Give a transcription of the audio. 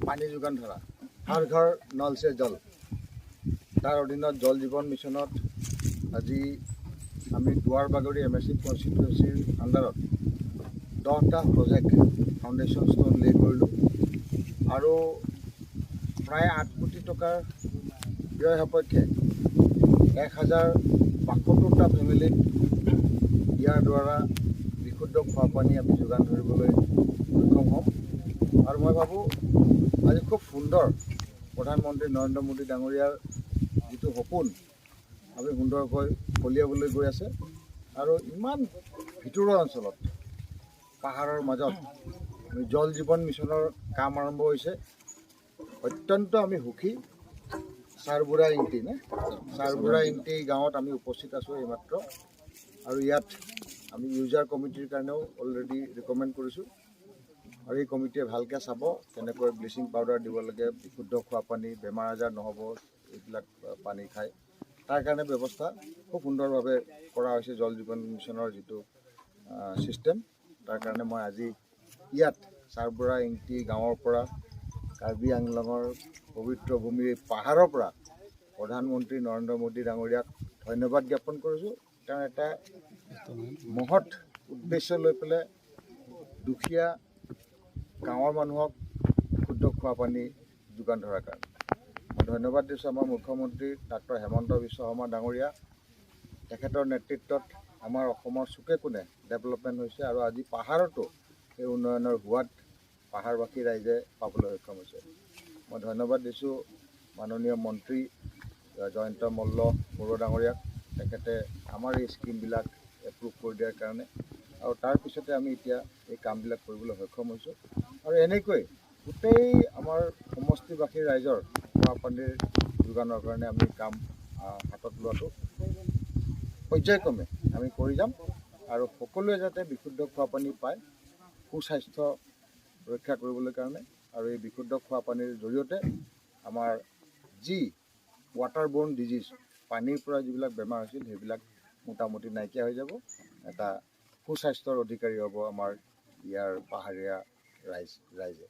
পানী যোগান ধৰা, হৰ ঘৰ নল চে জল, তাৰ অধীনত জল জীৱন মিছনত আজি আমি দুৱাৰবাগৰি এমএচি কনষ্টিটুৱেঞ্চিৰ আণ্ডাৰত 10টা প্ৰজেক্ট ফাউণ্ডেশ্যন ষ্ট'ন লে কৰিলোঁ আৰু প্ৰায় 8 কোটি টকাৰ ব্যয় সাপেক্ষে 1072টা ফেমিলিত ইয়াৰ দ্বাৰা বিশুদ্ধ খোৱা পানী আমি যোগান ধৰিবলৈ সক্ষম হ'ম। আৰু মই ভাবোঁ, আজি খুব সুন্দৰ প্ৰধানমন্ত্ৰী নৰেন্দ্ৰ মোদী ডাঙৰীয়াৰ যিটো সপোন আমি সুন্দৰকৈ ফলিয়াবলৈ গৈ আছে। আৰু ইমান ভিতৰুৱা অঞ্চলত, পাহাৰৰ মাজত জল জীৱন মিছনৰ কাম আৰম্ভ হৈছে, অত্যন্ত আমি সুখী। চাৰবুৰা ইংটি নে চাৰবুৰা ইংটি গাঁৱত আমি উপস্থিত আছোঁ এইমাত্ৰ আৰু ইয়াত আমি ইউজাৰ কমিটিৰ কাৰণেও অলৰেডি ৰিকমেণ্ড কৰিছোঁ আৰু এই কমিটিয়ে ভালকৈ চাব কেনেকৈ ব্লিচিং পাউডাৰ দিব লাগে, বিশুদ্ধ খোৱা পানী, বেমাৰ আজাৰ নহ'ব এইবিলাক পানী খাই, তাৰ কাৰণে ব্যৱস্থা খুব সুন্দৰভাৱে কৰা হৈছে জল জীৱন মিছনৰ যিটো ছিষ্টেম। তাৰ কাৰণে মই আজি ইয়াত চাৰবুৰা ইংটি গাঁৱৰ পৰা, কাৰ্বি আংলঙৰ পবিত্ৰ ভূমিৰ এই পাহাৰৰ পৰা প্ৰধানমন্ত্ৰী নৰেন্দ্ৰ মোদী ডাঙৰীয়াক ধন্যবাদ জ্ঞাপন কৰিছোঁ। তেওঁ এটা মহৎ উদ্দেশ্য লৈ পেলাই দুখীয়া গাঁৱৰ মানুহক বিশুদ্ধ খোৱা পানী যোগান ধৰাৰ কাৰণে। মই ধন্যবাদ দিছোঁ আমাৰ মুখ্যমন্ত্ৰী ডাক্তৰ হেমন্ত বিশ্ব শৰ্মা ডাঙৰীয়া। তেখেতৰ নেতৃত্বত আমাৰ অসমৰ চুকে কোণে ডেভেলপমেণ্ট হৈছে আৰু আজি পাহাৰতো সেই উন্নয়নৰ সোৱাদ পাহাৰবাসী ৰাইজে পাবলৈ সক্ষম হৈছে। মই ধন্যবাদ দিছোঁ মাননীয় মন্ত্ৰী জয়ন্ত মল্ল বৰুৱা ডাঙৰীয়াক, তেখেতে আমাৰ এই স্কীমবিলাক এপ্ৰুভ কৰি দিয়াৰ কাৰণে আৰু তাৰপিছতে আমি এতিয়া এই কামবিলাক কৰিবলৈ সক্ষম হৈছোঁ। আৰু এনেকৈ গোটেই আমাৰ সমষ্টিবাসী ৰাইজৰ খোৱা পানীৰ যোগানৰ কাৰণে আমি কাম হাতত লোৱাটো পৰ্যায়ক্ৰমে আমি কৰি যাম আৰু সকলোৱে যাতে বিশুদ্ধ খোৱা পানী পায় সুস্বাস্থ্য ৰক্ষা কৰিবলৈ কাৰণে। আৰু এই বিশুদ্ধ খোৱা পানীৰ জৰিয়তে আমাৰ যি ৱাটাৰ বৰ্ণ ডিজিজ, পানীৰ পৰা যিবিলাক বেমাৰ হৈছিল, সেইবিলাক মোটামুটি নাইকিয়া হৈ যাব। এটা সুস্বাস্থ্যৰ অধিকাৰী হ'ব আমাৰ ইয়াৰ পাহাৰীয়া ৰাইজে।